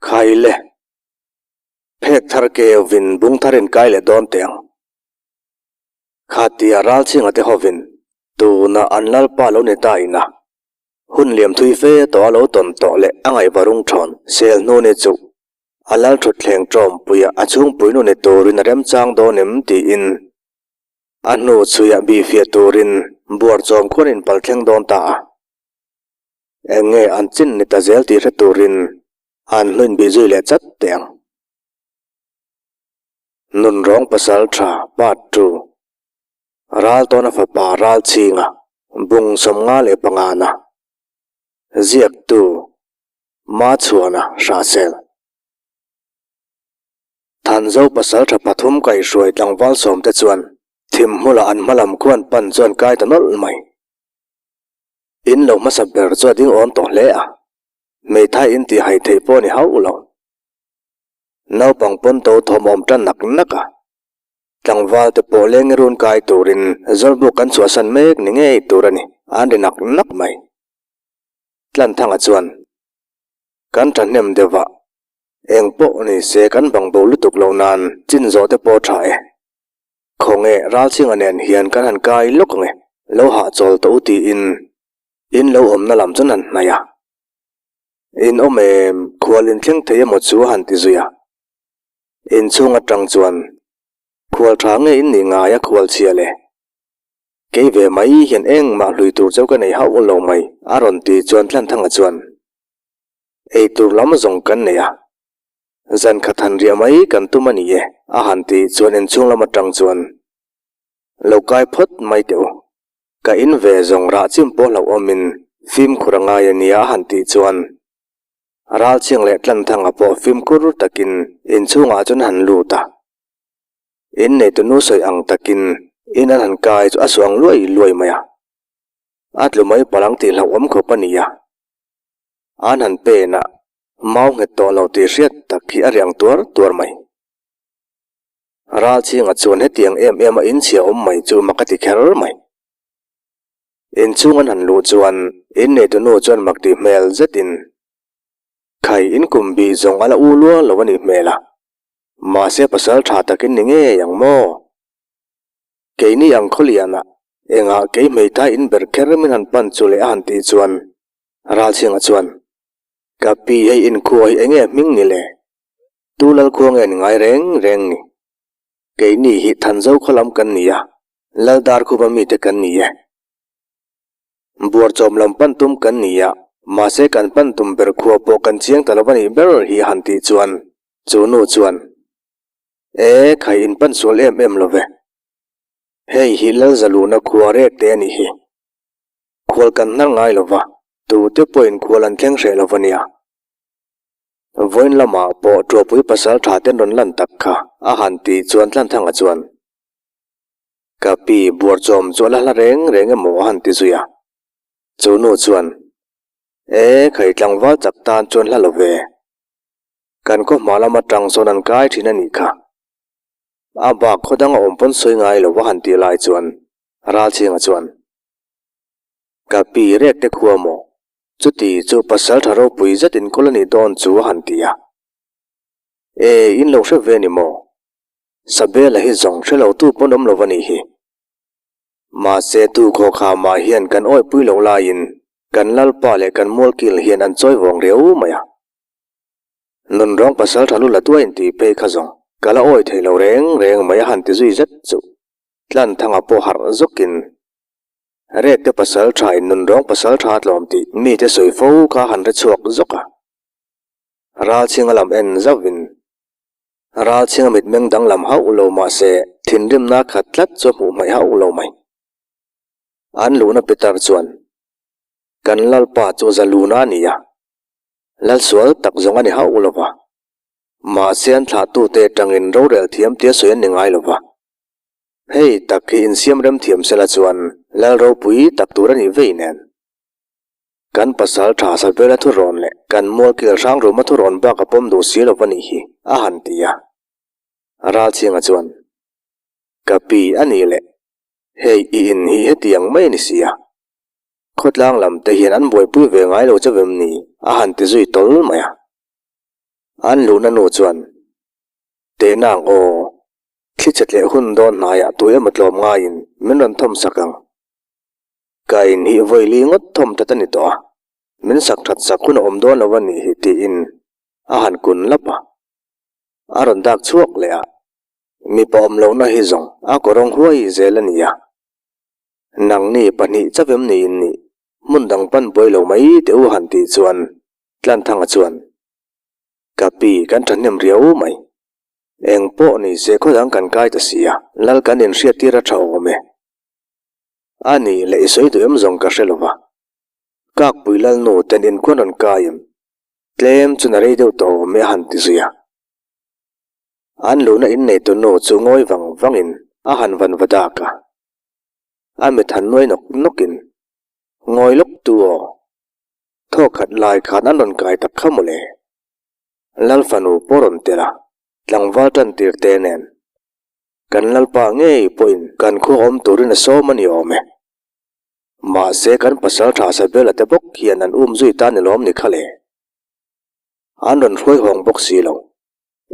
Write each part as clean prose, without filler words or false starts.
Khai le. Phek thar keuvin bung thar in kai leh dawn teh ang. Khatia Ralchhinga te hovin tuna an lalpa lo ni ta ina hun liam thui fe tawh a lo tawn tawh leh a ngaihva rung thawn sel hnu ni chu a lal thutthleng tawmpuia a chhungpui nu ni turin a remchang dawn em tiin a hnu chhuiah bihfiah turin buarchawm khuan in pal thleng dawn ta a. Eng nge an chin ni ta zel tih hre turin an hnuin bih zui leh chat teh ang. Nunrawng pasal tha part ii Raltawna fapa Ralchhinga bung 55 na Ziaktu Machhuana Hrahsel Thanzo pasal tha pathum kaihhruai tlangval sawmte chuan thim hmula an hmalam khuan pan chuan kai ta nawlh mai. In lo hmasa ber chu a ding awm tawh hle a, hmeithai in tih hai theih pawh a ni hauh lo. Naupang pawn to thawm awm tan nak nak a, tlangval te pawh leng i run kai turin Zawlbuk kan chhuahsan mek ni ngei tur a ni, an ri nak nak mai. Tlanthanga chuan, Kan thahnem deuh a, eng pawh ni se kan bang bo lutuk lo nan chin zawh te pawh tha e. Khawnge Ralchhinga nen hian kan han kai lawk ang e, lo hahchawl tawh u tiin in lo awmna lam chuan han hnaih a. In awm em, khual in thleng thei emaw chu a han ti zui a. Inchhung atang chuan khual tha nge in nih ngai a khual chhia le. Kei ve mai hian engmah hlui tur cheu ka nei hauh lo mai a rawn ti chuan Tlanthanga chuan ei tur lam zawng kan nei a. Zan khat han riah mai kan tum a ni e, a han tih chuan inchhung lam atang chuan lo kai phawt mai teh u. Ka in ve zawng rah chim pawh hlauhawmin fimkhur a ngai a nia a han tih chuan Ralchhiang leh Tlanthanga pawh fimkhur takin inchhungah chuan han lut a. In neitu nu sawi ang takin in an han kai chu a suang luai luai mai a. A tlu mai palang tih hlauhawm khawp a ni a. An han pen a, Mau nghet tawh lo tih hriat tak hi a riang tuar tuar mai. Ralchhinga chuan hetiang em em a inchhia awm mai chu mak a ti kher mai. Inchhung an han luh chuan inneitu nu chuan mak tih hmel zetin, Khai in kum bih zawng a la u lua lo a nih hmel a, mahse pasal tha takin ni ngei ang maw? Keini ang khawlianah engah kei hmeithai in ber kher min han pan chu leh a han tih chuan Ralchhinga chuan, Ka pi hei inkhua hi enge hming ni le? Tu Lalkhua nge ni ngai reng reng ni? Keini hi Thanzo khaw lam kan ni a, Laldar khupa mite kan ni e. Buarchawm lam pan tum kan ni a, mahse kan pan tum ber khua pawh kan chiang ta lo a nih ber hi han tih chuan chu nu chuan, E, khai in pan sual em em lo ve. Hei hi Lalzaluna khua rek te a nih hi. Khual kan hnar ngai lo va, tute pawhin khual an thleng hreh lo va nia. Vawiin lamah pawh Tuapui pasal tha ten rawn lan tak kha a han tih chuan Tlanthanga chuan, Ka pi buarchawm chu a la hla reng reng emaw a han ti zui a. Chu nu chuan, E, khai tlangval chak tan chuan hla lo ve. Kan khaw hma lam atang sawn an kai thin a nih kha. A bak khaw dang a awm pawn sawi ngai lo a han tih lai chuan Ralchhinga chuan, Ka pi rek te khua maw? Chuti chu pasal tha ropui zet inkawl a nih dawn chu a han ti a. E, in lo hre ve ni maw? Sabela hi zawng hre lo tu pawn awm lo va nih hi. Mahse tu khaw kha mah hian kan awihpui loh laiin kan lalpa leh kan mualkil hian an chawi vawng riau mai a. Nunrawng pasal tha lu la tuai intih phei kha zawng ka la awi thei lo reng reng mai a han ti zui zet chu. Tlanthanga pawh harh zawkin Rekte pasal tha in nunrawng pasal tha tlawm tih mite sawi fo kha han hre chhuak zawk a. Ralchhinga lam en zauhin Ralchhinga mitmeng danglam hauh lo mahse thinrimna khat tlat chu a hmuh hmaih hauh lo mai. An luhna Peter chuan, Kan Lalpa chu Zaluna a ni a, Lalsual tak zawng a ni hauh lo va, mahse an thlahtute atangin rorel thiam tia sawi an ni ngai lo va. Hei tak hi insiam rem thiam sela chuan lal ropui tak tur a nih vei nen. Kan pasal tha Sabela thurawn leh kan mualkil Hrangruma thurawn bak a pawm duh si lo va nih hi a han ti a. Ralchhinga chuan, Ka pi a nih leh, hei i in hi hetiang mai a ni si a. Khawtlang lam te hian an buaipui ve ngai lo che vem ni a han ti zui tawl mai a. An luhna nu chuan, Tehnang aw, thli che tleh hun dawn hnaiah tu emaw tlawm ngaiin min rawn thawm sak ang. Ka in hi vawi li ngawt thawm that a ni tawh a, min sak that sak hun a awm dawn lo a nih hi tiin a han kun lap a. A rawn dak chhuak leh a, mipa awm lohna hi zawng a kawrawng huai zel a ni a. Nangni pahnih chavem niin nih hmun dang pan buai lo mai teh u han tih chuan Tlanthanga chuan, Ka pi kan thahnem riau mai. Eng pawh ni se khaw dang kan kai ta si a, lal kan inhriattir a tha awm e. A nih leh i sawi duh em zawng ka hre lo va. Kakpui lalnu ten inkhuan rawn kai em? Tlem chu na rei deuh tawh awm e a han ti zui a. An luhna inneitu nu chu ngawi vang vangin a han van va dak a. A mit han nuai nawk nawkin, Ngawi lawk tu aw. Thawk khat lai khan an rawn kai tak kha mawle. Lal fanu pawh rawn tel a, tlangval tan tir te nen. Kan Lalpa ngei pawhin kan khua awm turin a sawm a ni awm e. Mahse kan pasal tha Sabela te bawk hian an um zui ta ni lawm ni kha le. An rawn hruai hawng bawk si lo.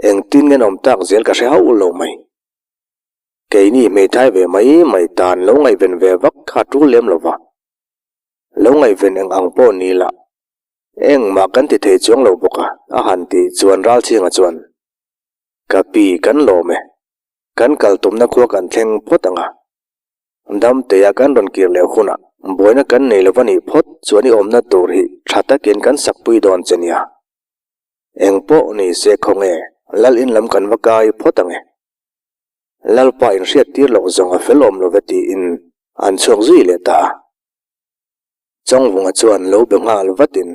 Engtin nge an awm tak zel ka hre hauh lo mai. Keini hmeithai ve mai mai tan lo ngaihven ve vak kha tul lem lo va. Lo ngaihven eng ang pawh ni la, engmah kan ti thei chuang lo bawk a, a han tih chuan Ralchhinga chuan, Ka pi kan lawm e, kan kal tumna khua kan thleng phawt ang a, Damteia kan rawn kir leh hunah buaina kan nei lo va nih phawt chuan i awmna tur hi tha takin kan sakpui dawn che nia. Eng pawh ni se khawnge Lal in lam kan va kai phawt ang e. Lalpa inhriat tir loh zawng a fel awm lo ve tiin an chhuak zui leh ta a. Chawngvunga chuan lo be nghal vatin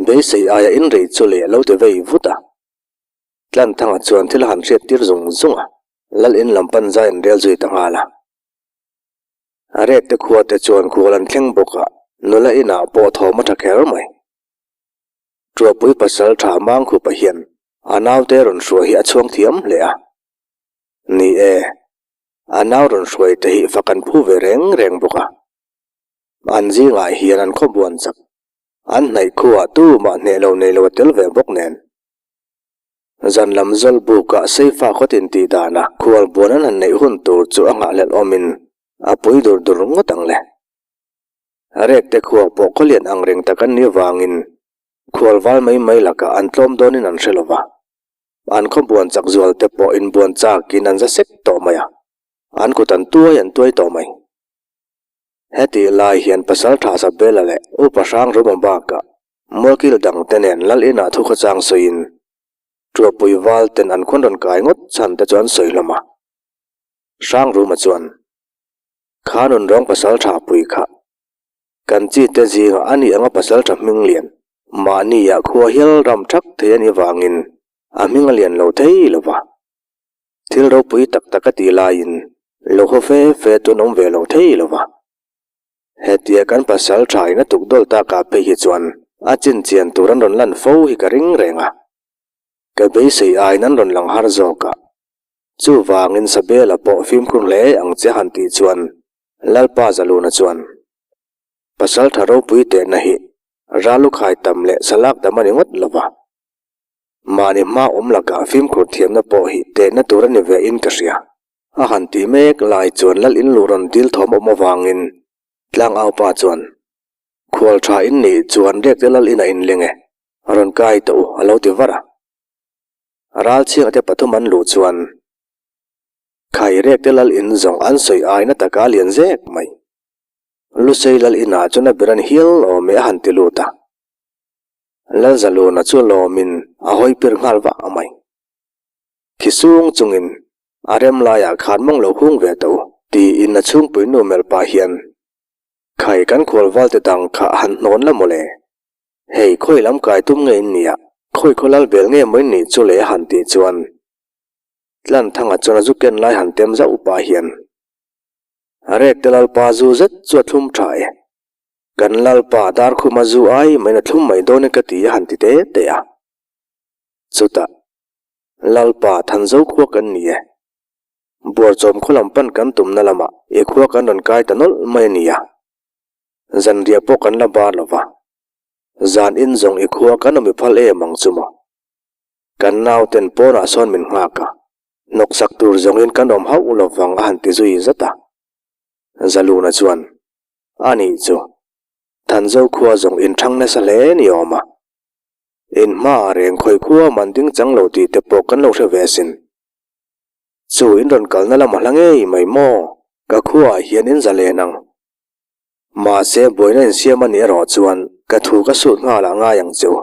beisei aia inrei chu leh lo ti vei vut a. Tlanthanga chuan thil a han hriat tir zung zung a, Lal in lam pan zai an rel zui ta nghal a. A rek te khua te chuan khual an thleng bawk a, nula inah pawh thawm a tha kher mai. Tuapui pasal tha Mangkhupa hian a naute rawn hruai hi a chhuang thiam hle a. Ni e, a nau rawn hruai te hi fak an phu ve reng reng bawk a. An zingah hian an khaw buan chak, an hnaih khuaah tumah hneh lo nei lo a tel ve bawk nen. Zan lam zawl bukah Seifa khawtin tih danah khual buan an han neih hun tur chu a nghahhlelh awmin a pui dur dur ngawt ang le. Rekte khuak pawh khawlian ang reng tak an nih vangin khual val mai mai lakah an tlawm dawnin an hre lo va. An khaw buan chak zual te pawh inbuan chakin an za sek tawh mai a, an kut an tuai an tuai tawh mai. Hetih lai hian Pasaltha Sabela leh Upa Hrangruma bakah Mualkil dangte nen lal inah thu khawchang sawiin Tuapui val ten an khawn rawn kai ngawt chhan te chu an sawi hlawm a. Hrangruma chuan, Kha nun rawng pasal tha pui kha. Kan chi te zingah a nih anga pasal tha hming lian mahniah khua hial ram thak thei a nih vangin a hming a lian lo thei lo va. Thil ropui tak tak a tih laiin lo haw fe fe chu an awm ve lo thei lo va. Hetia kan pasal tha in a tuk dawl tak ah phei hi chuan a chin chian tur an rawn lan fo hi ka ring reng a. Ka beisei aiin an rawn lang har zawk a. Chuvangin Sabela pawh fimkhur hle ang che han tih chuan Lalpa Zaluna chuan, Pasal tha ropui tehna hi Ralu khai tam leh salak dam a ni ngawt lo va. Mahni hma awm lakah fimkhur thiamna pawh hi tehna tur a ni ve in ka hria. A han tih mek lai chuan lal in luh rawn dil thawm awm avangin Tlangau pa chuan, Khual tha in nih chuan Rekte lal inah in leng e, rawn kai tawh u a lo ti var a. Ralchhianga te pathum an luh chuan Khai Rekte lal in zawng an sawi aina taka a lian zek mai. Lusei lal inah chuan a ber an hial awm e a han ti lut a. Lalzaluna chu lawmin a hawi pir nghal vah mai. Khi sung chungin A rem laiah khan mawng lo hung ve tawh u, tiin a chhungpui nu melh pah hian, Khai kan khual valte dang kha han hnawn la mawle. Hei khawi lam kai tum nge in nia, khawi khaw lal bel nge maw in nih chu le a han tih chuan Tlanthanga chuan a zu ken lai han tem zauh pah hian, Rekte lalpa zu zet chu a thlum tha e. Kan lalpa darkhuma zu ai maiin a thlum mai dawn e ka ti a han ti te te a. Chutah. Lalpa, Thanzo khua kan ni e. Buarchawm khaw lam pan kan tumna lamah i khua kan rawn kai ta nawlh mai a nia. Zanriah pawh kan la bar lo va. Zan in zawng i khua kan awm i phal em ang chu maw? Kan nauten pawnah sawn min nghak a, hnawksak tur zawngin kan awm hauh lovang a han ti zui zat a. Zaluna chuan, A nih chu, Thanzo khua zawng inthang nasa hle ni awm a. In hmaah reng khawi khua man ding chang lo tih te pawh kan lo hre ve asin. Chu in rawn kalna lam a hla ngei mai maw? Ka khuaah hian in zalen ang. Mahse buaina insiam a nih erawh chuan ka thu ka sut nghal ah ngai ang che u.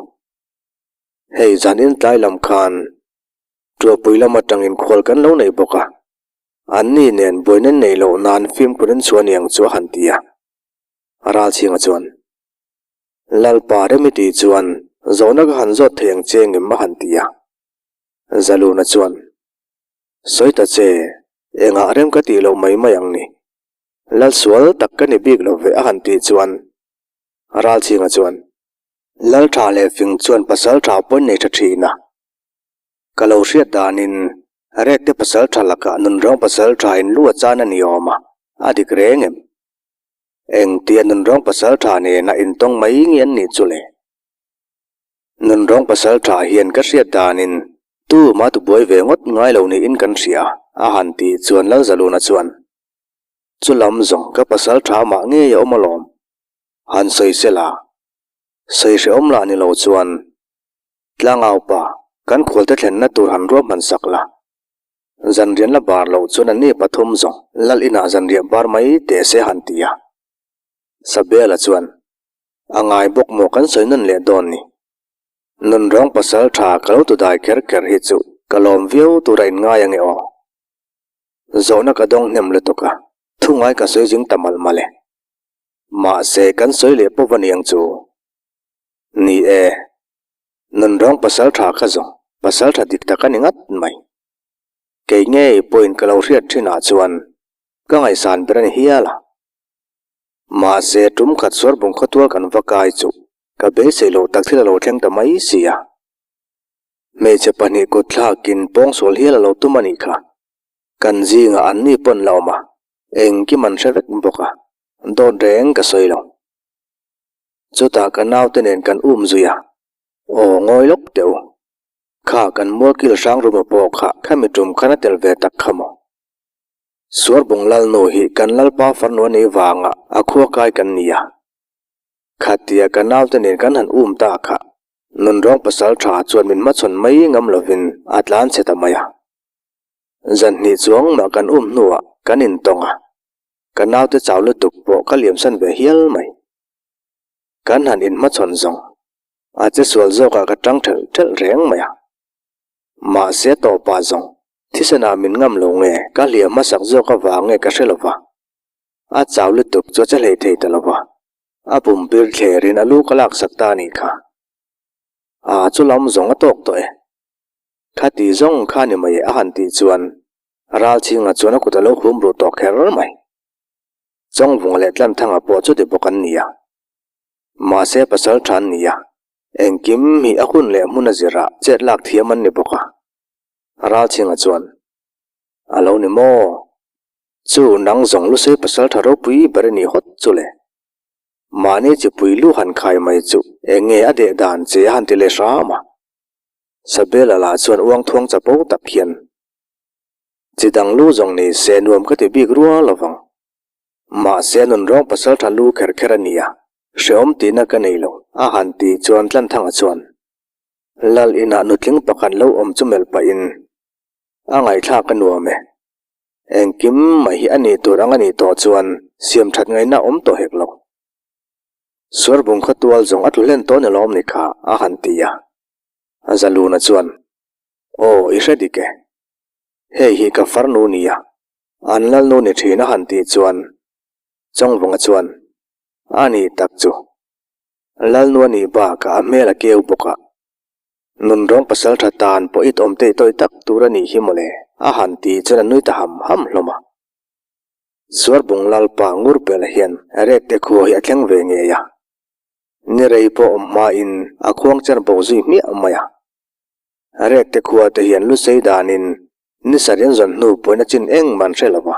Hei zan in tlai lam khan Tuahpui lam atangin khual kan lo nei bawk a, anni nen buaina neih loh nan fimkhur in chhuah ni ang chu a han ti a. Ralchhinga chuan, Lalpa rem i tih chuan zawhna ka han zawt thei ang che ngem a han ti a. Zaluna chuan, Sawi ta che, engah rem ka tih loh mai mai ang ni. Lal sual tak ka ni bik lo ve a han tih chuan Ralchhinga chuan, Lal tha leh fing chuan pasal tha pawn nei tha thin a. Ka lo hriat danin Rekte pasal tha lakah nunrawng pasal tha in lu a chan a ni awm a, a dik reng em? Engtia nunrawng pasal tha nena intawng mai nge an nih chu le? Nunrawng pasal tha hian ka hriat danin tuma tubuai ve ngawt ngai lo niin kan hria a han tih chuan Lalzaluna chuan, Chulam zawng ka pasal tha mah ngei a awm alawm. Han sawi sela, sawi hrehawm lah ni lo chuan Tlangaupa kan khualte thlenna tur han ruahman sak la. Zanrian la bar loh chuan anni pathum zawng lal inah zanriah bar mai teh se han ti a. Sabela chuan, A ngai bawk maw kan sawi nawn leh dawn ni. Nunrawng pasal tha ka lo tu dai kher kher hi chu ka lawm viau tura inngai ange aw. Zawhna ka dawng hnem lutuk a, thu ngai ka sawi zing ta malh malh e. Mahse, kan sawi leh pawp a ni ang chu. Ni e, nunrawng pasal tha kha zawng pasal tha dik tak a ni ngat mai. Kei ngei pawhin ka lo hriat thinah chuan ka ngaihsan ber a ni hial a. Mahse, tum khat suarbung khawtual kan va kai chu ka beisei loh tak thil a lo thleng ta mai si a. Hmeichhe pahnih kut thlakin pawngsual hial a lo tum a nih kha. Kan zingah anni pawn la awm a, Engkim an hre vek bawk a, dawt reng ka sawi lo. Chutah ka naute nen kan um zui a, aw ngawi lawk teh u. Kha kan mualkil hrang ruma pawh kha khami tum khan a tel ve tak kha maw? Suarbung Lalnu hi kan Lalpa farnu a nih vanga a khua kai kan ni a. Khatia ka naute nen kan han um ta kha nunrawng pasal tha chuan min hmachhawn mai ngam lovin a tlan chhe ta mai a. Zanhnih chuang mah kan um hnuah kan intawng a, ka naute chau lutuk pawh ka liamsan ve hial mai. Kan han inhmachhawn zawng, a che sual zawkah ka tang thelh thelh reng mai a. Mahse tawpah zawng, thisenah min ngam lo nge ka hliam hmasak zawk avang nge ka hre lo va. A chau lutuk chu a che hlei thei ta lo va, a pumpir thlerin a lu ka laksak ta a nih kha. A chu lam zawng a tawk tawh e. Khati zawng kha ni mai a han tih chuan Ralchhinga chuan a kut a lo hum ruh tawh kher mai. Chawngvunga leh Tlanthanga pawh chuti bawk an ni a. Mahse pasal tha an ni a, engkim hi a hun leh hmun a zirah chet lak thiam an ni bawk a. Ralchhinga chuan, A lo ni maw? Chu nang zawng lusei pasal tha ropui ber i nih hawt chu le. Mahni chipui lu han khai mai chu eng nge a deh dan che a han ti leh hram a. Sabela lah chuan uang thuang chapo tak hian, Chi dang lu zawng ni se nuam ka ti bik rual lovang. Mahse nunrawng pasal tha lu kher kher a nia, hreawm tihna ka nei lo, a han ti chuan Tlanthanga chuan Lal inah nutling pakhat lo awm chu melh pahin, A ngaihthlak a nuam e. Engkim mai hi a nih tur ang a nih tawh chuan siam that ngaihna awm tawh hek lo. Suarbung khaw tual zawng a tlu hlen tawh ni lawm ni kha, a han ti a. Zaluna chuan, Aw, i hre dik e. Hei hi ka farnu nia, an lalnu ni thin a han tih chuan Chawngvunga chuan, A ni tak chu. Lalnu a nih bakah a hmel a keu bawk a. Nunrawng pasal tha tan pawh it awm teih tawih tak tur a nih hi mawle, a han tih chuan a nui ta ham ham hlawm a. Suarbung Lalpa Ngurbela hian Rekte khua hi a thleng ve ngei a. Ni rei pawh awm hmain a khuang cher bo zui hmiah mai a. Rekte khua te hian lu sei danin ni sarih an zawn hnu pawhin a chin engmah an hre lo va.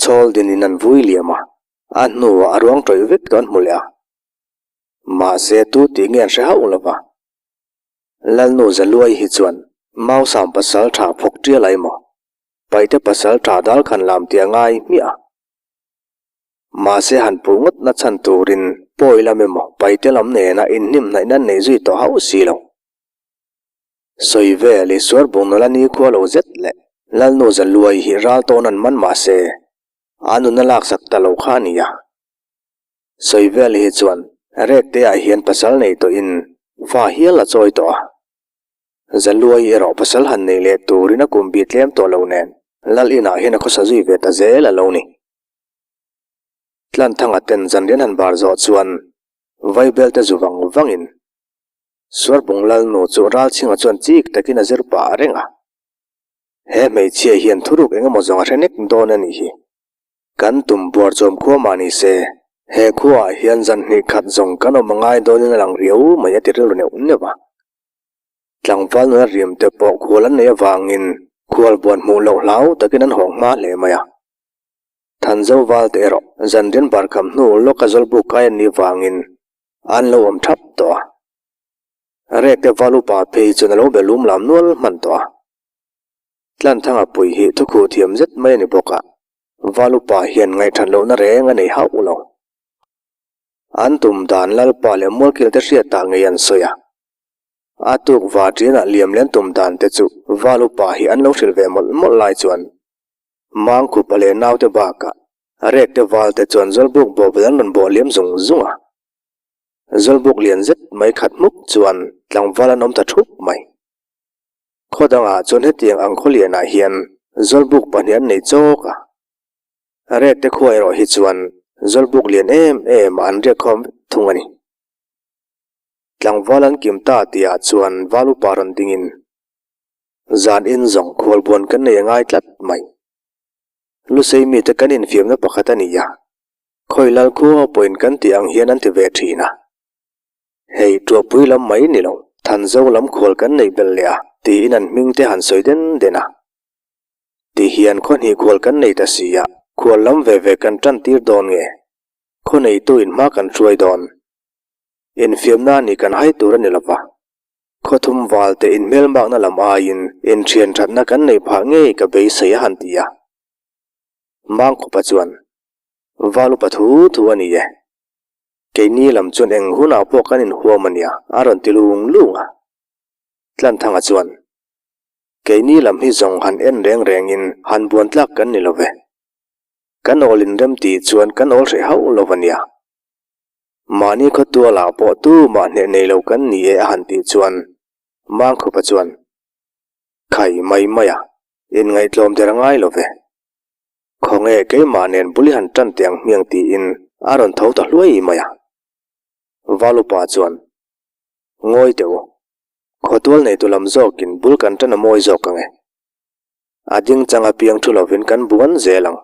Chhawl dinin an vui liam a, a hnuah a ruang tawih vek tawh an hmu leh a. Mahse tu tih nge an hre hauh lo va. Lalnu Zaluai hi chuan Mausam pasal tha phawk tial a emaw, Paihte pasal tha dal khan lam tih a ngai hmiah a. Mahse han puh ngawt na chhan turin pawi lam emaw Paihte lam nena inhnim hnaihna an nei zui tawh hauh si lo. Sawi vel i Suarbung nula nikhua lo zet leh Lalnu Zaluai hi ral tawn an man mahse a nuna laksak ta lo kha a ni a. Sawi vel hi chuan Rekte ah hian pasal nei tawhin fa hial a chawi tawh a. Zaluai erawh pasal han nei leh turin a kum bi tlem tawh lo nen Lal inah hian a khawsa zui ve ta zel a lo ni. Tlanthanga ten zanrian han bar zawh chuan Vaibel te zu vang vangin Suarbung Lalnu chu Ralchhinga chuan chik takin a zir pah reng a. He hmeichhia hian thuruk engemaw zawng a hre nek dawn a nih hi. Kan tum buar chawm khua mah ni se, he khuaah hian zan hnih khat zawng kan awm a ngai dawnin a lang riau mai a ti rilru neuh neuh a. Tlangval nuna riam te pawh khual an neih avangin khual buan hmuh loh hlau takin an hawng hma hle mai a. Thanzo val te erawh zan rian bar kham hnu lawka zawlbuk kai an nih vangin an lo awm thap tawh a. Rekte val upa phei chuan a lo be lum lam nual hman tawh a. Tlanthanga pui hi thukhuh thiam zet mai a ni bawk a. Valupa hian ngaihthat lohna reng a nei hauh lo. An tum dan Lalpa leh Mualkil te hriat tah ngei an sawi a. A tuk Vaṭianah liam leh an tum dan te chu Valupa hi an lo hrilh ve mawlh mawlh lai chuan Mangkhupa leh naute bakah Rekte val te chuan Zawlbuk bawhbel an rawn bawh liam zung zung a. Zawlbuk lian zet mai khat hmuk chuan tlangval an awm ta thup mai. Khaw dangah chuan hetiang ang khaw lianah hian Zawlbuk pahnih an nei chawk a. Rekte khua erawh hi chuan Zawlbuk lian em em ah an riak khawm vek thung a ni. Tlangval an kim ta tihah chuan val upa rawn dingin zan in zawng khualbuan kan nei a ngai tlat mai. Lusei mite kan infiamna pakhat a ni a, khawi lal khua pawhin kan tih ang hian an ti ve thin a. Hei, Tuahpui lam mai ni lo, Thanzo lam khual kan neih belh leh a, tiin an hming te han sawi den den a. Ti hian khaw hnih khual kan nei ta si a, khual lam ve ve kan tan tir dawn nge? Khaw neitu in hma kan hruai dawn. Infiamna a nih kan hai tur a ni lo va. Khaw thum val te inhmelmakna lam aiin inthian thatna kan neih phah ngei ka beisei a han ti a. Mangkhupa chuan, Val upa thu thu a ni e. Keini lam chuan eng hunah pawh kan inhuam a nia, a rawn ti lung lung a. Tlanthanga chuan, Keini lam hi zawng han en reng rengin han buan tlak kan ni lo ve. Kan awl inrem tih chuan kan awl hreh hauh lo a nia. Mahni khawtualah pawh tumah hneh nei lo kan ni e a han tih chuan Mangkhupa chuan, Khai mai mai a, inngaihtlawm der a ngai lo ve. Khawnge keimah nen bul i han tan teh ang hmiang tiin a rawn tho ta hluai mai a. Valupa chuan, Ngawi teh u, khawtual neitu lam zawkin bul kan tan a mawi zawk ang e. A ding chang apiang thu lovin kan buan zel ang.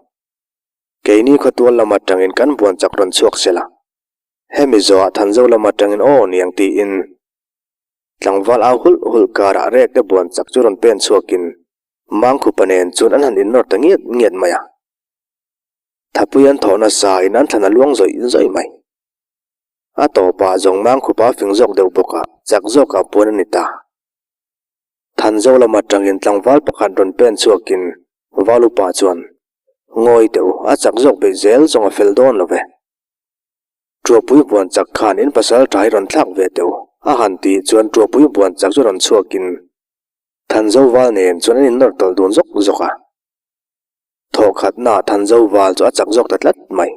Keini khawtual lam atangin kan buan chak rawn chhuak sela. Hemi zawhah Thanzo lam atangin aw niang tiin tlangval au hulh hulh karah rekte buan chak chu rawn pen chhuakin Mangkhupa nen chuan an han innawr ta ngiat ngiat mai a. Thapui an thawh nasa in an thlan a luang zawih zawih mai. A tawpah zawng Mangkhupa a fing zawk deuh bawk a, chak zawkah puan a ni ta. Thanzo lam atangin tlangval pakhat rawn pen chhuakin Valupa chuan, Ngawi teh u, a chak zawk beih zel zawng a fel dawn lo ve. Tuapui buan chak khan in pasal tha hi rawn thlak ve teh u, a han tih chuan Tuapui buan chak chu rawn chhuakin Thanzo val nen chuan an innawr tawlh dun zawk zawk a. Thawh khatnaah Thanzo val chu a chak zawk ta tlat mai.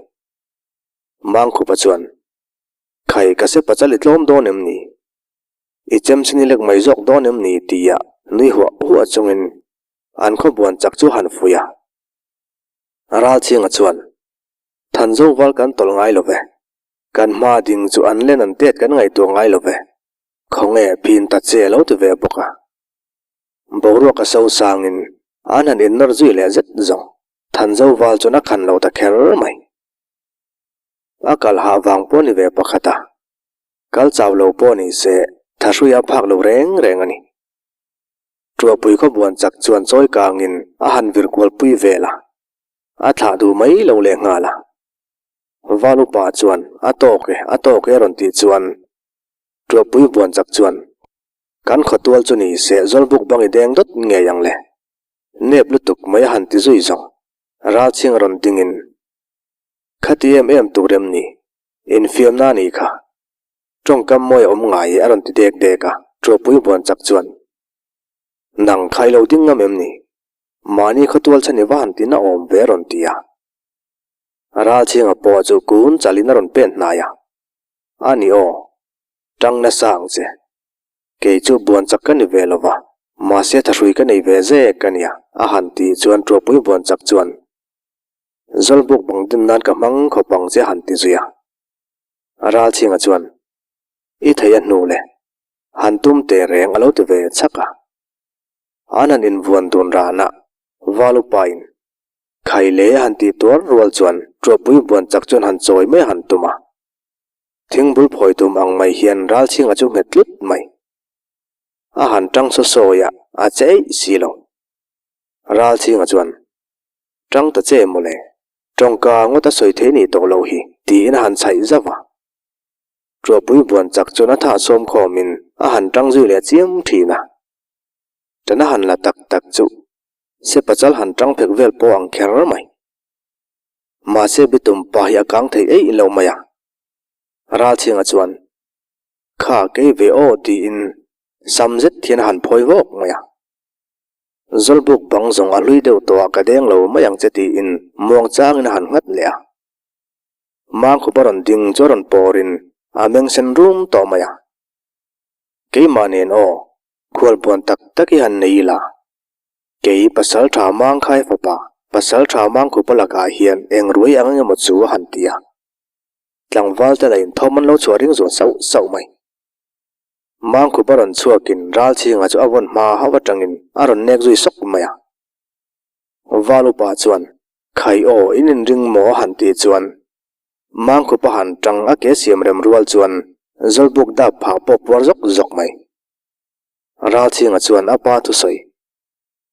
Mangkhupa chuan, Khai, ka se pachal i tlawm dawn em ni? I chemchhin i lek mai zawk dawn em ni? tia nui huah huah chungin an khaw buan chak chu han fuih a. Ralchhinga chuan, Thanzo val kan tawlh ngai lo ve. Kan hma ding chu an len an tet kan ngaihtuah ngai lo ve. Khawnge phin ta che lo ti ve bawk a. Boruak a so sangin an han innawr zui leh zet zawng. Thanzo val chuan a khan lo ta kher mai. A kal hah vang pawh ni ve pakhat a. Kal chau lo pawh ni se thahrui a phak lo reng reng a ni. Tuahpui khaw buan chak chuan chawi kangin a han vir kual pui vel a. A thlah duh mai lo leh nghal a. Val upa chuan a tawk e, a tawk e a rawn tih chuan Tuahpui buan chak chuan. Kan khawtual chu ni se Zawlbuk bang i deng dawt ngei ang le. Nep lutuk mai a han ti zui zawng. Ralchhing a rawn dingin, Khati em em tur em ni? Infiamna a nih kha. Tawngkam mawi a awm ngai e a rawn ti dek dek a, Tuapui buan chak chuan, Nang kha i lo ding ngam em ni? Mahni khawtual chhan i va han tin a awm ve a rawn ti a. Ralchhinga pawh chu kun chalin a rawn pen hnai a, A ni aw, tang nasa ang che. Kei chu buan chak ka ni ve lo va, mahse thahrui ka nei ve zek a nia a han tih chuan Tuapui buan chak chuan, Zawlbuk bang din nan ka hmang khawp ang che a han ti zui a. Ralchhinga chuan, I thei a hnu le, han tum teh reng a lo ti ve chhak a. An han invuan dun ranah Valupain Khai le a han tih tuar rual chuan Tuahpui buan chak chuan han chawi mai a han tum a. Thingbul phawi tum ang mai hian Ralchhinga chu nghet tlut mai. A han tang saw sawi a, a che eih si lo. Ralchhinga chuan, Tang ta che mawle, tawngka ngawt a sawi thei nih tawh loh hi, tiin a han chhaih zauh a. Tuahpui buan chak chuan a thah sawm khawmin a han tang zui leh chiam thin a. Tan a han la tak tak chu se pachal han tang phek vel pawh ang kher mai. Mahse bitum pa hi a kang thei eih lo mai a. Ralchhinga chuan, Kha kei ve aw tiin sam zet hian a han phawi vawk mai a. Zawlbuk bang zawng a hlui deuh tawh a ka deng lo mai ang che tiin muang changin a han nghat leh a. Mangkhup a rawn ding chu a rawn pawrin a meng sen rum tawh mai a. Keimah nen aw, khualbuan tak tak i han nei ila. Kei pasal tha Mangkhai fapa, pasal tha Mangkhupa lakah hian eng ruai ang engemaw chu a han ti a. Tlangval te la inthawm an lo chhuah ring zual sauh sauh mai. Mangkhup a rawn chhuakin Ralchhinga chu a vawn hma hauh atangin a rawn nek zui sawk mai a. Val upa chuan, Khai aw, in inring maw? a han tih chuan Mangkhup a han tang a ke siam rem rual chuan Zawlbuk dap phah pawh puar zawk zawk mai. Ralchhinga chuan a pa thusawi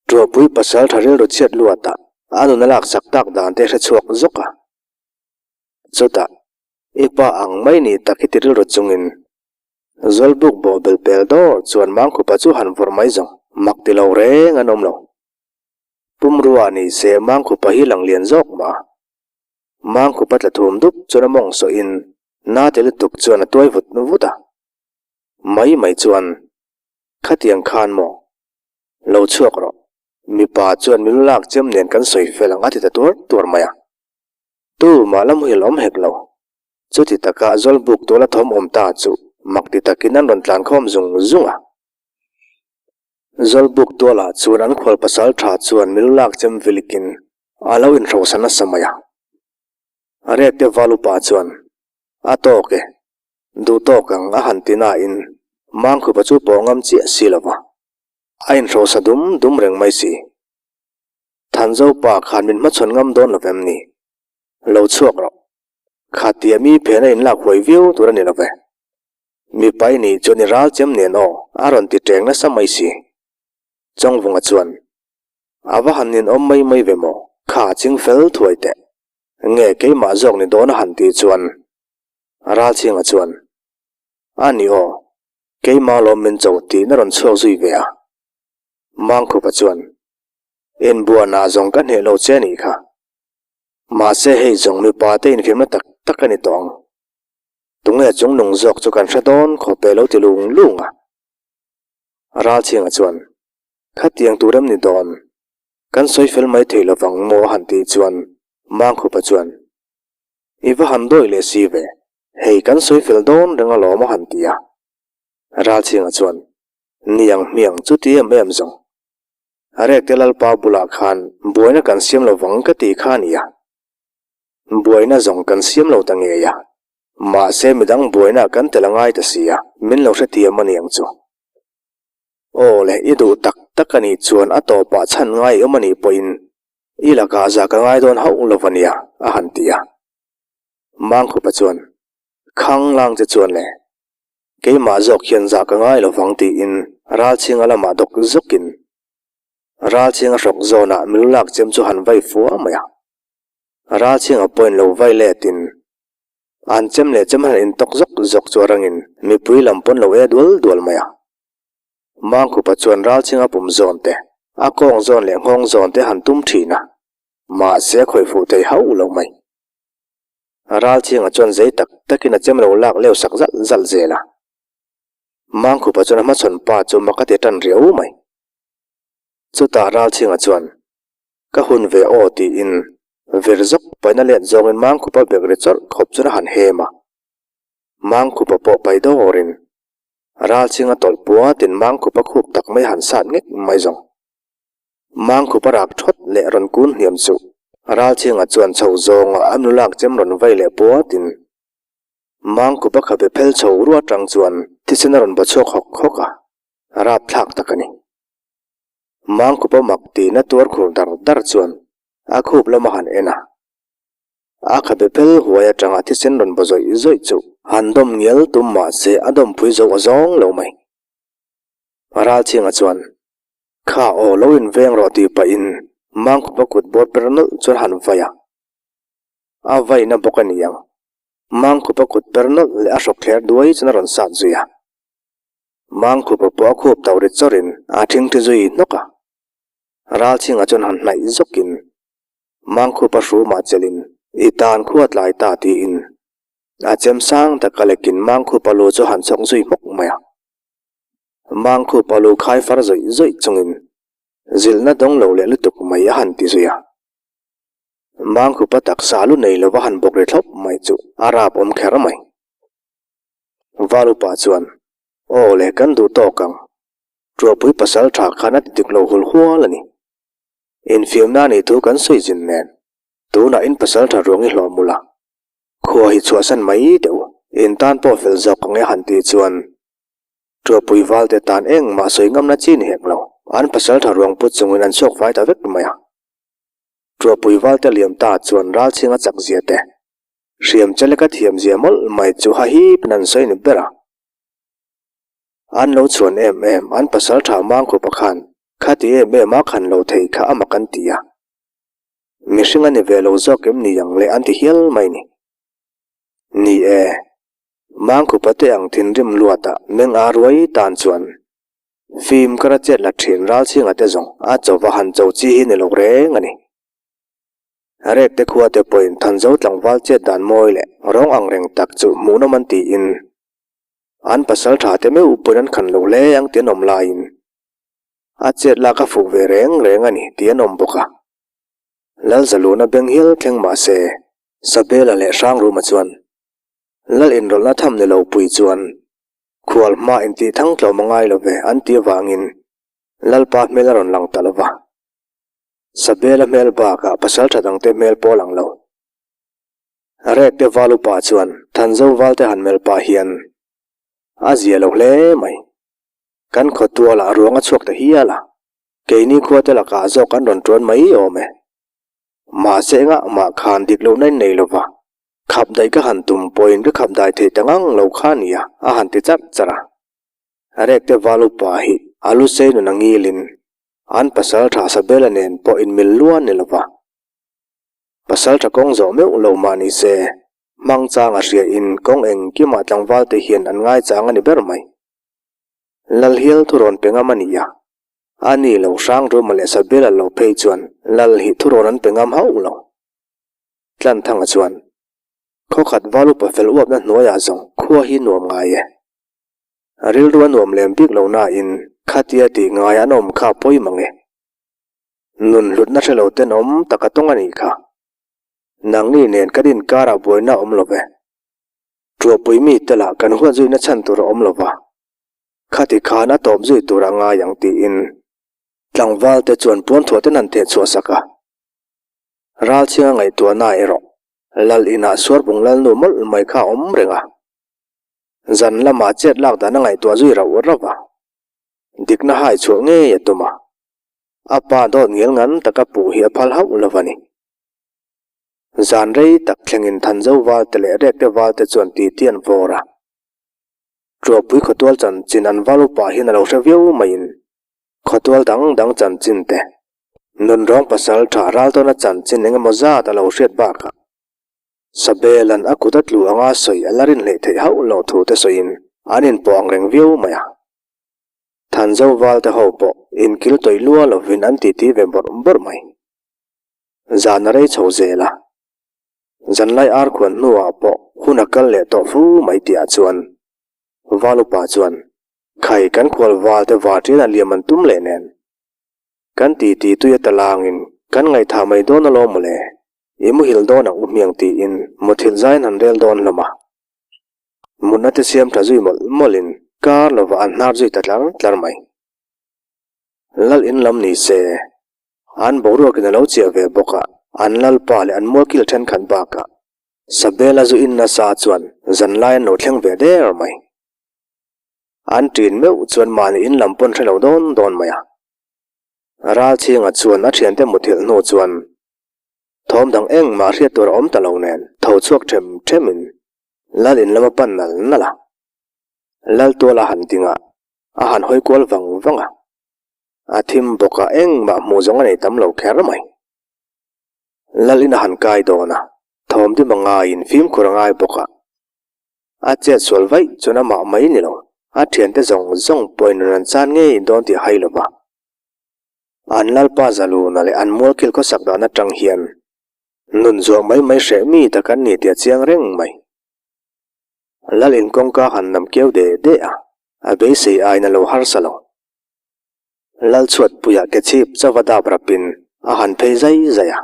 Tuahpui pasal tha rilru chhiat luatah a nun a laksak tak dan te hre chhuak zawk a. Chutah, i pa ang mai ni tak hi ti rilru chungin Zawlbuk bawhbel pel dawr chuan Mangkhupa chu han vawrh mai zawng mak ti lo reng an awm lo. Pumrua ni se Mangkhupa hi lang lian zawk mah a. Mangkhupa tla thum dup chuan a mawng sawhin na ti lutuk chuan a tuai vut vut a. Mai mai chuan, Khatiang khan maw? Lo chhuak rawh. Mipa chuan min lak chem nen kan sawi fel ang a ti ta tuar tuar mai a. Tu mah la muhil awm hek lo. Chuti taka Zawlbuk tuala thawm awm ta chu mak ti takin an rawn tlan khawm zung zung a. Zawlbuk tualah chuan an khual pasal tha chuan milu lak chem vilikin a lo inhrosa nasa mai a. A rekte val upa chuan, A tawk e, duh tawk ang a han ti nain Mangkhupa chu pawh ngam chiah si lo va, a inhrosa dum dum reng mai si. Thanzopa khan min hmachhawn ngam dawn lo vem ni? Lo chhuak rawh. Khatia mi phen a inlak huai viau tur a ni lo ve. Mipa i nih chuan i ral chem nen aw a rawn ti teng nasa mai si. Chawngvunga chuan, A va han ninawm mai mai ve maw? Kha ching fel thuai teh. Nge keimah zawk ni dawn a han tih chuan Ralchhinga chuan, A ni aw, keimah lawm min cho tiin a rawn chhuak zui ve a. Mangkhupa chuan, Inbuanah zawng ka hneh lo che a nih kha. Mahse hei zawng mipa te infiamna tak tak a ni tawh ang. Tunge chung nung zawk chu kan hre dawn khawp e lo ti lung lung a. Ralchhinga chuan, Khatiang tur em ni dawn? Kan sawi fel mai thei lovang maw a han tih chuan Mangkhupa chuan, I va han dawi leh si ve, hei kan sawi fel dawn reng alawm a han ti a. Ralchhinga chuan, Niang hmiang chuti em em zawng. A rekte Lalpa bulah khan buaina kan siam lovang ka ti kha a nia. Buaina zawng kan siam lo ta ngei a, mahse midang buaina kan tel a ngai ta si a, min lo hrethiam a niang chu. Aw le, i duh tak tak a nih chuan a tawpah chhan ngai awm a nih pawhin i lakah za ka ngai dawn hauh lo a nia, a han ti a. Mangkhupa chuan, Khang lang che chuan le, keimah zawk hian za ka ngai lovang tiin Ralchhinga lamah dawk zawkin Ralchhinga hrawk zawnah milu lak chem chu han vai fua mai a. Ralchhinga pawhin lo vai letin an chem leh chem han intawk zawk zawk chu a rangin mipui lam pawn lo e dual dual mai a. Mangkhupa chuan Ralchhinga pum zawn te, a kawng zawn leh nghawng zawn te han tum thin a, mahse a khawih fuh thei hauh lo mai. Ralchhinga chuan zei tak takin a chem lo lak leu sak zalh zalh zel a. Mangkhupa chuan a hmachhawn pa chu mak a ti tan riau mai. Chutah Ralchhinga chuan, Ka hun ve aw tiin vir zawk paina let zawngin Mangkhupa bek ri chawrh khawp chuan a han hem a. Mangkhupa pawh pai dawrin Ralchhinga tawlh puatin Mangkhupa khup tak mai han sat ngek mai zawng. Mangkhupa rak thawt leh rawn kun hniam chu Ralchhinga chuan chho zawnga a nulak chem rawn vai leh puatin Mangkhupa khabe phel chho ruah atang chuan thisen a rawn baw chhuak hawk hawk a, rapthlak tak a ni. Mangkhupa mak tihna tuar khur dar dar chuan a khup lama han en a. A khabe phel huai atanga thisen rawn baw zawih zawih chu han dawm ngial tum mah se a dawm phui zo a zawng lo mai. Ralchhinga chuan, Kha aw lo inveng rawh tih pahin Mangkhupa kut bawr per nawlh chuan han vai a. A vaina bawk a ni ang. Mangkhupa kut per nawlh leh a hrawk thler duai chuan a rawn sat zui a. Mangkhupa pawh a khup tauh ri chawrin a thingthi zui hnawk a. Ralchhinga chuan han hnaih zawkin Mangkhupa hrumah chelin i tan khua tlai ta tiin a chem sang taka lekin Mangkhupa lu chu han chawk zui hmawk mai a. Mangkhupa lu khai far zawih zawih chungin zilhna dawng lo leh lutuk mai a han ti zui a. Mangkhupa taksa lu nei lova han bawk ri thlawp mai chu a rap awm kher mai. Valupa chuan, Aw le, kan duh tawk ang. Tuahpui pasal tha khan a ti dik lo hul hual a ni. Infiamna nih thu kan sawi zin nen, tunah in pasal tha ruang i hlawh mul a. Khua hi chhuahsan mai teh u, in tan pawh fel zawk ang e han tih chuan Tuahpui valte tan engmah sawi ngamna chi ni hek lo. An pasal tha ruang put chungin an chhuak fai ta vek mai a. Tuahpui valte liam ta chuan Ralchhinga chak zia te, hriam che leka thiam zia mawlh mai chu ha hip in an sawi ni ber a. An lo chhuan em em, an pasal tha Mangkhupa khan khati em em a khan lo thei kha a mak an ti a. Mihring a ni ve lo zawk em ni ang le an ti hial mai ni. Ni e, Mangkhupa te ang thinrim luatah meng a ruai tan chuan fim kar a chet la thin Ralchhinga te zawng a cho va han cho chi hi ni lo reng a ni. Rekte khua te pawhin Thanzo tlangval chet dan mawi leh rawng ang reng tak chu hmuhnawm an tiin an pasal tha te meuh pawhin an khan lo hle ang tih an awm laiin a chet lak a fuh ve reng reng a ni tih an awm bawk a. Lalzaluna beng hial thleng mah se Sabela leh Hrangruma chuan Lal inrawlhna tham ni lo pui chuan khual hma intih thang tlawm a ngai lo ve an tih avangin Lalpa hmel a rawn lang ta lo va. Sabela hmel bakah pasal tha dangte hmel pawh a lang lo. Rekte val upa chuan Thanzo valte han melh pah hian a zia lo hle mai. Kan khawtualah ruang a chhuak ta hial a, keini khuate lakah zawk an rawn tuan mai awm e. Mahse engah mah khan dik lohna in nei lo va. Khap daih ka han tum pawhin ka khap dai thei ta ngang lo kha nia, a han ti charh charh a. Rekte val upa hi a lu sei nun a ngilin an pasal tha Sabela nen pawh inmil luan ni lova. Pasal tha kawng zawh meuh lo mah ni se, hmang chang a hria in kawng engkimah tlangval te hian an ngaichang a ni ber mai. Lal hial thurawn pe ngam a ni a, a ni lo Hrangruma leh Sabela lo phei chuan Lal hi thurawn an pe ngam hauh lo. Tlanthanga chuan, Khawkhat val upa fel uapna hnuaiah zawng khua hi nuam ngai e. A rilru a nuam lem bik lo nain khatia tih ngai an awm kha pawi mang e. Nun hlutna hre lo tenawm tak a tawng a nih kha. Nangni nen kan inkarah buaina a awm lo ve. Tuahpui mi te lah kan huat zuina chhan tur a awm lo va, khati khan a tawp zui tur a ngai ang tiin tlangval te chuan puanthuah ten han theh chhuah sak a. Ralchhinga ngaihtuahna erawh Lal inah Suarpung Lalnu mawlh mai kha a awm reng a. Zan lamah chet lak dan a ngaihtuah zui rauh rauh a. Dikna hai chhuah ngei a tum a. A pa dawt ngial ngan taka puh hi a phal hauh lo a ni. Zan rei tak thlengin Thanzo valte leh Rekte valte chuan titi an vawr a. Tuahpui khawtual chanchin an val upa hian a lo hre viau maiin khawtual dang dang chanchin te Nunrawng pasal tha ral tawna chanchin eng emaw zat a lo hriat bakah Sabelan a kut a tlu anga sawi a la rinhleh theih hauh loh thu te sawiin an inpawh ang reng viau mai a. Thanzo valte ho pawh inkil tawih lua lovin an titi ve bawrh bawrh mai. Zan a rei chho zel a. Zanlai ar khuan hnuah pawh hun a kal leh tawh fu mai tihah chuan Valupa chuan Khai kan khual valte varṭian a liam an tum leh nen kan titi tui a talangin kan ngaihthah mai dawn alawm mawle, i muhil dawn ang u hmiang tiin muthilh zaiin han rel dawn hlawm a. Mutna te siam tha zui mawlh mawlhin kar lovah an hnar zui ta tlar tlar mai. Lal in lam ni se, an boruakin a lo chiah ve bawk a, an lalpa leh an mualkil thenkhat bakah Sabela zu in nasa chuan zanlai an lo thleng ve der mai. An ṭin meuh chuan mahni in lam pawn hre lo dawn dawn mai a. Ralchhinga chuan a ṭhiante muthilh hnu chuan thawm dang engmah hriat tur a awm ta lo nen tho chhuak ṭhem ṭhemin Lal in lam a pan nal nal a. Lal tual a han ding a, a han hawi kual vang vang a. A thim bawk a, engmah hmuh zawng a nei tam lo kher mai. Lal in a han kai dawn a, thawm dim a ngaiin fimkhur a ngai bawk a. A chet sual vaih chuan amah mai ni lo, a thiante zawng zawng pawhin rawn an chan ngei dawn tih a hai lo va. An Lalpa Zaluna leh an mualkhil khawsak dan atang hian Nun zuah mai mai hreh mi tak an ni tih a chiang reng mai. Lal in kawngka han nam keu de de a, a beisei aiin a lo harsa lo. Lal chhuatpuiah ke chhip chauva dap rapin a han phei zai zai a.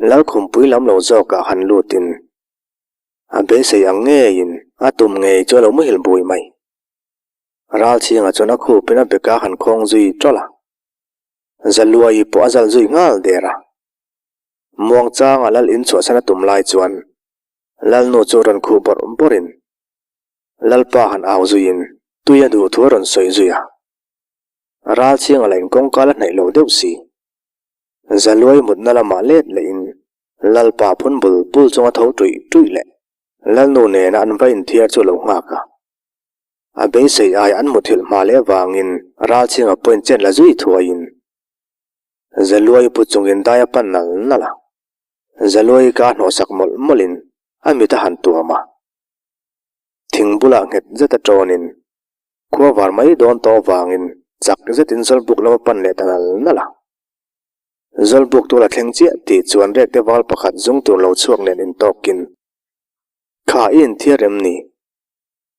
Lal khumpui lam lo zawkah han lutin a beisei ang ngeiin a tum ngei chu a lo muhil bui mai. Ralchhinga chuan a khupin a beka han khawng zui tawlh a. Zaluai pawh a zal zui nghal der a. Muangchanga lal in chhuahsan a tum lai chuan Lalnu chu rawn khuh bawrh bawrhin Lalpa han au zuiin tui a duh thu a rawn sawi zui a. Ralchhinga lah in kawngka la hnaih lo deuh si. Zaluai mutna lamah let lehin Lalpa phun bul bul chunga tho tuih tuih leh Lalnu nena an va inthiar chu a lo nghak a. A beisei ai an muthilh hma leh avangin Ralchhinga pawhin chen la zui thuaiin Zaluai pu chungin dai a pan nal nal a. Zaluai ka hnawhsak mawlh mawlhin a mit a han tuam a. Thing bulah nghet zet a tawnin khua var mai dawn tawh avangin chak zetin Zawlbuk lam a pan leh ta nal nal a. Zawlbuk tur a thleng chiah tih chuan Rekte val pakhat zung tur lo chhuak nen intawkin, Kha i inthiar em ni?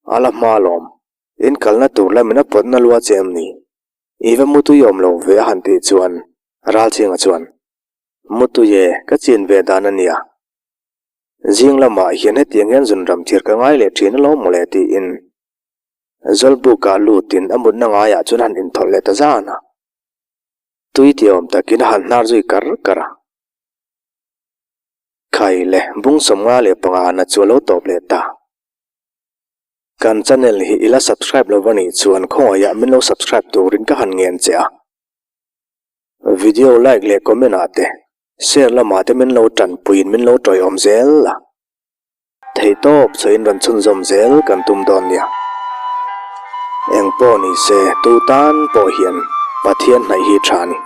A la hma alawm. In kalna tur lamin a pawtna lua che em ni? I va mutui awm lo ve a han tih chuan Ralchhinga chuan, Mutui e, ka chin ve dan a nia. Zing lamah hian hetiang hian zunram thir ka ngai leh thin alawm mawle tiin Zawlbukah lutin a mutna ngaiah chuan a han inthawlh leh ta zan a. Tui ti awm takin a han hnar zui kar kar a. Khai le, bung 55 na chu a lo tawp leh ta. Kan channel hi i la subscribe lo va nih chuan khawngaihah min lo subscribe turin ka han ngen che a. Video like leh comment ah te, share lamah te min lo tanpuiin min lo tawiawm zel la. Theihtawp chhuahin rawn chhunzawm zel kan tum dawn nia. Engpawh ni se, tu tan pawh hian Pathian hnaih hi tha a ni.